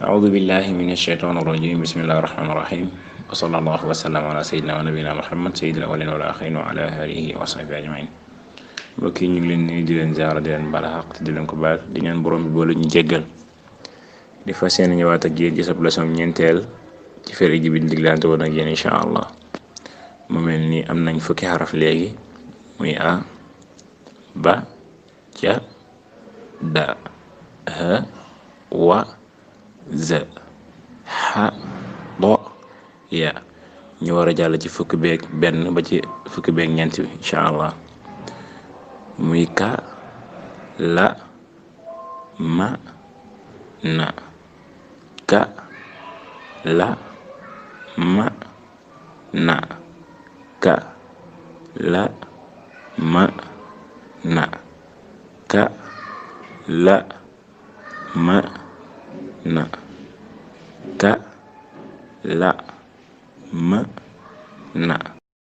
أعوذ بالله من الشيطان الرجيم بسم الله الرحمن الرحيم وصلى الله وسلم على سيدنا ونبينا محمد سيد الأولين والآخرين وعلى آله وصحبه أجمعين mbokk yi ñu ngi leen nuyu di leen ziara di leen bala xaq te di leen ko baal di ñaan borom bi boole ñu jéggal di fas yéene ñëwaat ak yéen ci sa leçon ñeenteel ci fere ji bi diglante woon ak yéen incha allah mu mel ni am nañ fukki xaraf léegi muy a ba ja da ha wa z ha do ya ñu war a jàll ci fukki beeg benn ba ci fukki beeg ñeent bi incha allah muy ka la ma na ka la ma na ka la ma na ka la ma na ka la ma na